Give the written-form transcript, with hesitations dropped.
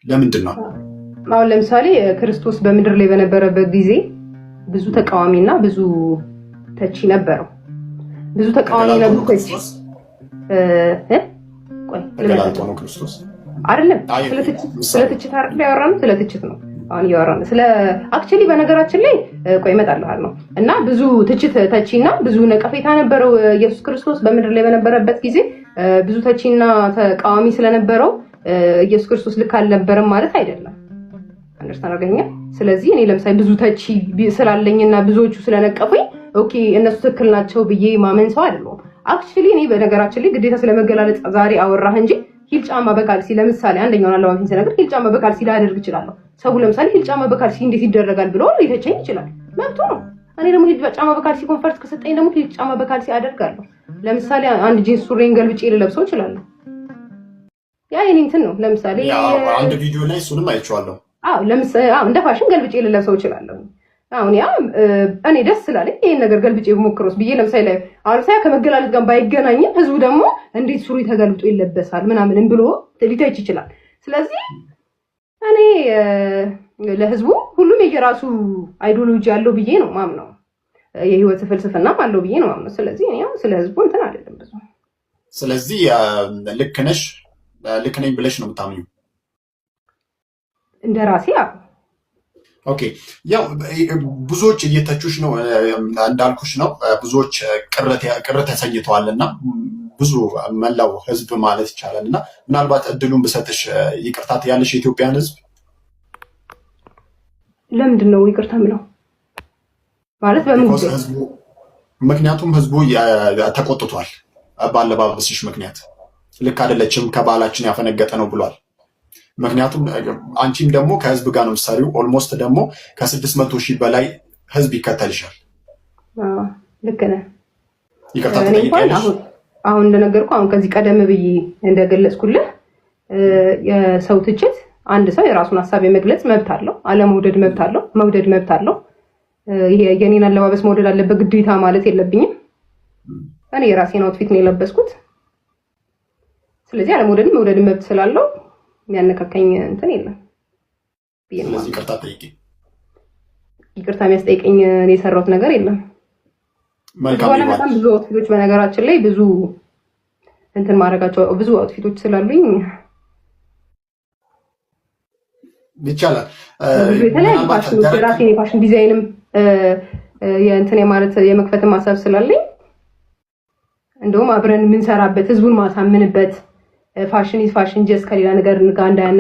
ለምንድን ነው? አሁን ለምሳሌ ክርስቶስ በምድር ላይ በነበረበት ጊዜ ብዙ ተቃዋሚና ብዙ ተቺ ነበረው። ብዙ ተቃዋሚና ተገላልጦ ብዙ ነው ተቺ ክርስቶስ? እ ቆይ ተገላልጦ ነው ክርስቶስ? አይደለም። አይ ስለ ትችት ስለ ምሳሌ ትችት አይደል ያወራነው? ስለ ትችት ነው አሁን እያወራን ስለ actually በነገራችን ላይ ቆይ እመጣልሃለሁ ነው። እና ብዙ ትችት ተቺና ብዙ ነቀፌታ ነበረው ኢየሱስ ክርስቶስ በምድር ላይ በነበረበት ጊዜ። ብዙ ተቺና ተቃዋሚ ስለነበረው ኢየሱስ ክርስቶስ ልክ አልነበረም ማለት አይደለም። Understand አድርገኸኛል? ስለዚህ እኔ ለምሳሌ ብዙ ተቺ ስላለኝና ብዙዎቹ ስለነቀፉኝ okay እነሱ ትክክል ናቸው ብዬ ማመን ሰው አይደለሁም። Actually እኔ በነገራችን ላይ ግዴታ ስለመገላለጽ ዛሬ አወራህ እንጂ heel ጫማ በካልሲ፣ ለምሳሌ አንደኛውን አለባበሴን ስነግር heel ጫማ በካልሲ ላደርግ እችላለሁ። ሰው ለምሳሌ heel ጫማ በካልሲ እንዴት ይደረጋል ብሎ ሊተቸኝ ይችላል። መብቱ ነው። እኔ ደግሞ heel ጫማ በካልሲ comfort ከሰጠኝ ደግሞ heel ጫማ በካልሲ አደርጋለሁ። ለምሳሌ አንድ ጂንስ ሱሪን ገልብጬ ልለብሰው እችላለሁ። ያ የኔ እንትን ነው። ለምሳሌ ያው አንድ ቪዲዮ ላይ እሱንም አይቼዋለሁ። አዎ፣ ለምሳሌ አዎ፣ እንደ ፋሽን ገልብጬ ልለብሰው እችላለሁ። አሁን ያ እኔ ደስ ስላለኝ ይሄን ነገር ገልብጬ ብሞክረውስ ብዬ ለምሳሌ ላይ አሁን ለምሳሌ ከመገላለጥ ጋር ባይገናኝም ህዝቡ ደግሞ እንዴት ሱሪ ተገልብጦ ይለበሳል ምናምንም ብሎ ሊተች ይችላል። ስለዚህ እኔ ለህዝቡ ሁሉም የየራሱ ideology አለው ብዬ ነው ማምነው። የህይወት ፍልስፍናም አለው ብዬ ነው ማምነው። ስለዚህ እኔ ያው ስለ ህዝቡ እንትን አይደለም ብዙ። ስለዚህ ልክ ነሽ፣ ልክ ነኝ ብለሽ ነው የምታምኚው? እንደ ራሴ አዎ። Okay፣ ያው ብዙዎች እየተቹሽ ነው፣ እንዳልኩሽ ነው። ብዙዎች ቅር ተሰኝተዋል እና ብዙ መላው ህዝብ ማለት ይቻላል። እና ምናልባት እድሉን ብሰጥሽ ይቅርታ ትያለሽ የኢትዮጵያን ህዝብ? ለምንድን ነው ይቅርታ ምለው? ማለት በምን Because ጉዳይ? ህዝቡ፣ ምክንያቱም ህዝቡ ተቆጥቷል በአለባበስሽ ምክንያት። ልክ አይደለችም፣ ከባህላችን ያፈነገጠ ነው ብሏል። ምክንያቱም አንቺም ደግሞ ከህዝብ ጋር ነው የምትሰሪው። Almost ደግሞ ከ600,000 በላይ ህዝብ ይከተልሻል። አዎ፣ ልክ ነህ። ይቅርታ እኔ እንኳን ትጠይቂያለሽ? አሁን እንደነገርኩህ፣ አሁን ከዚህ ቀደም ብዬ እንደገለጽኩልህ የሰው ትችት፣ አንድ ሰው የራሱን ሀሳብ የመግለጽ መብት አለው። አለመውደድ መብት አለው። መውደድ መብት አለው። ይሄ የኔን አለባበስ መውደድ አለበት ግዴታ ማለት የለብኝም። እኔ የራሴን outfit ነው የለበስኩት። ስለዚህ አለመውደድም መውደድም መብት ስላለው የሚያነካካኝ እንትን የለም ብዬ ነው ስለዚህ የማምነው። ይቅርታ ጠይቂ። ይቅርታ የሚያስጠይቀኝ እኔ የሰራሁት ነገር የለም። ከዚህ መልካም በኋላ ይባል። በጣም ብዙ outfit ኦች፣ በነገራችን ላይ ብዙ እንትን ማድረጋቸው ብዙ outfit ኦች ስላሉኝ ይቻላል። ብዙ የተለያዩ ምናልባት ፋሽኖች ደረቅ የራሴን የ fashion design ም የእንትን የማለት የመክፈትም ሀሳብ ስላለኝ እንደውም አብረን የምንሰራበት፣ ህዝቡን ማሳምንበት፣ fashion is fashion just ከሌላ ነገር ጋር እንዳያነ